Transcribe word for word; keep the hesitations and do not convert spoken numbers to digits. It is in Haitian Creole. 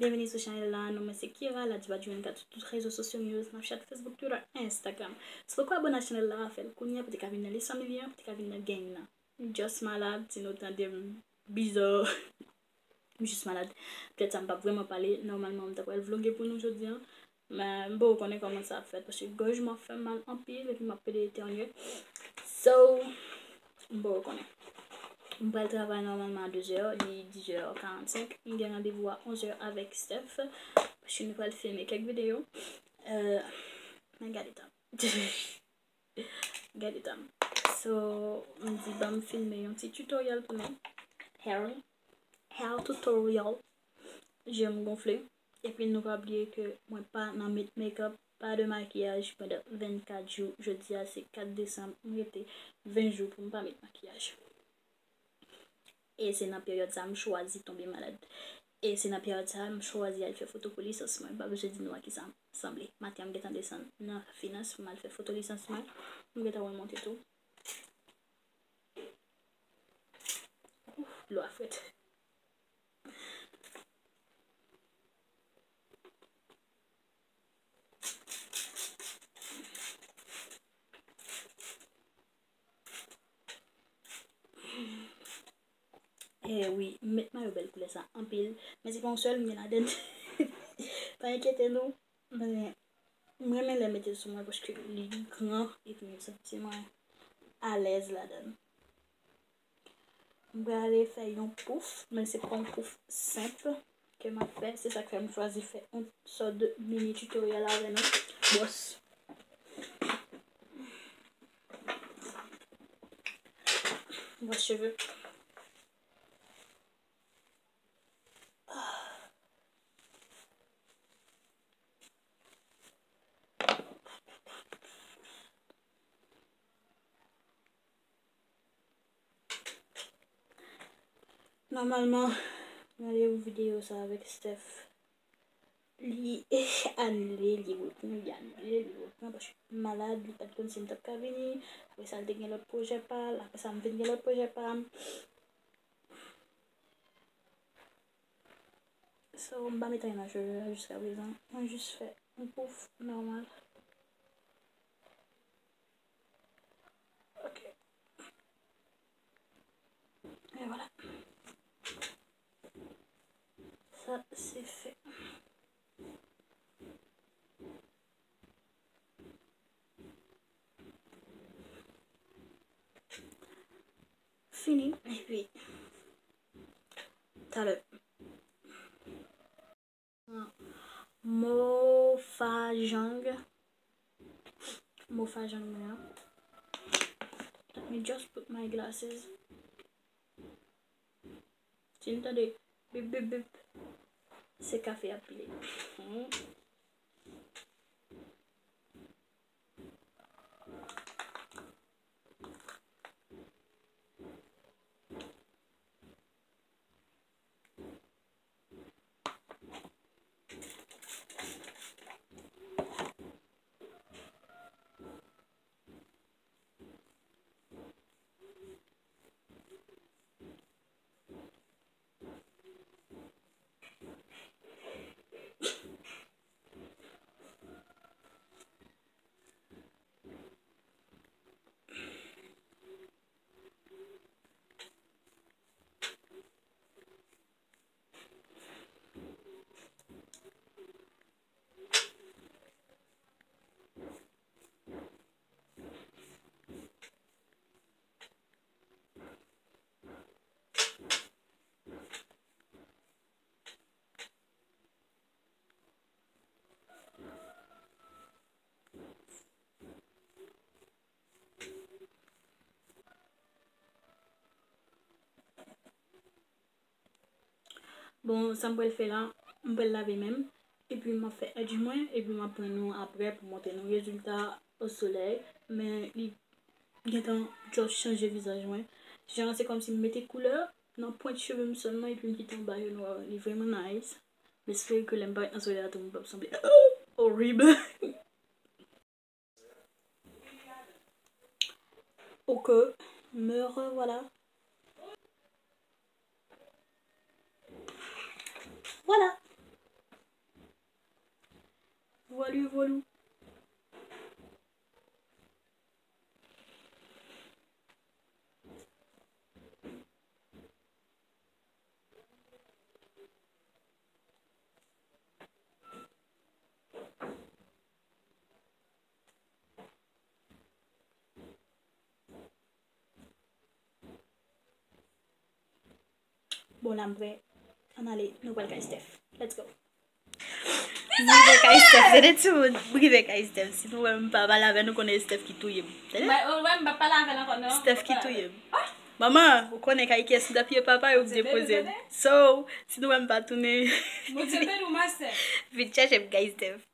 Byenveni sou chanèl la, non mwen se Kira, la diva du vingt-quatre sou tout rezo sosyo yo, Snapchat, Facebook, Twitter, Instagram. Si w poko abòne a chanèl la, fè l kounye a pou te ka vin nan lis fanmi an, pou te ka vin nan gang nan. M just malad, si nou tande m biza. M jis malad. Petèt sa m p ap vrèman pale. Nòmalman, m ta pral vloge pou nou jodi a. Men m poko konnen kòman sa ap fèt, paske gòj mwen ap fè m mal anpil, epi m ap pede etènye. So, m poko konnen. M pral travay nòmalman a de zè, li dis zè karannsenk. M gen randevou a onz zè avèk Steph, paske nou pral filme kèk videyo. Euh, men gade tan. Gade tan. So, m di ban m filme yon ti tutorial pou nou. Hair, hair tutorial. Je m gonfle. Epi nou pa bliye ke mwen pa nan met makeup, pa de makiyaj pandan vennkat jou. Jodi a se kat desanm, m rete ven jou pou m pa met makiyaj. E se nan peryòd sa a m chwazi tonbe malad. E se nan peryòd sa a m chwazi al fè foto pou lisans mwen. M pa bezwen di nou a kisa m sanble. Maten an m gentan desann nan finans pou m al fè foto lisans mwen. M gentan wè l monte tou. Ouf, dlo a frèt. Eh wi, m met mayo bèl koulè sa anpil. Men se pa yon sèl m gen ladann. Pa enkyete nou. Men, m renmen lè m mete l sou mwen paske li gran epi m santi mwen alèz ladann. M prale fè yon pouf, men se pa yon pouf senp ke m ap fè. Se sa k fè m chwazi fè yon sòt de mini tutorial avè nou. Bwòs. Bwòs cheve. Nòmalman, randevou videyo sa avèk Steph, li anile, li repran, li anile, li repran, paske m malad, li pa t konn si m t ap ka vini. Apre sa, l te gen lòt pwojè pa l, apre sa, m vin gen lòt pwojè pa m. So, m pa met anyen nan cheve a jiska prezan. Mwen jis fè yon pouf nòmal. Ok. E vwala. Sa, se fè. Fini, epi talè. Mofajang. Mofajang mwen an. Let me just put my glasses. Si n tande bip, bip, bip, se kafe ap pile. Hmm. Bon, sa m pral fè la, m pral lave men m, epi m ap fè edge mwen, epi m ap pran nou apre pou montre nou rezilta o solèy, men li gentan just chanje vizaj mwen. Jan se kòmsi m mete koulè nan pwent cheve m sèlman, epi m kite anba yo nwa, li vrèman nice. M espere ke lè m parèt nan solèy la tou, m p ap sanble orib. Ok, me revoilà. Voilà. Voli, voli. Bon, la m prè. Ann ale, nou pral kay Steph. Let's go. Nou rive kay Steph. Tande timoun, nou rive kay Steph. Si nou wè m pa pale avè nou, konnen Steph ki touye m. Tande? Mwen, ou wè m pa pale avè l ankò, non. Steph ki touye m. Manman, ou konnen kay kiyès m t apiye papa, yo m depoze l. So, si nou wè m pa tounen. Bondye beni w, ma sè. Vin chèche m kay Steph.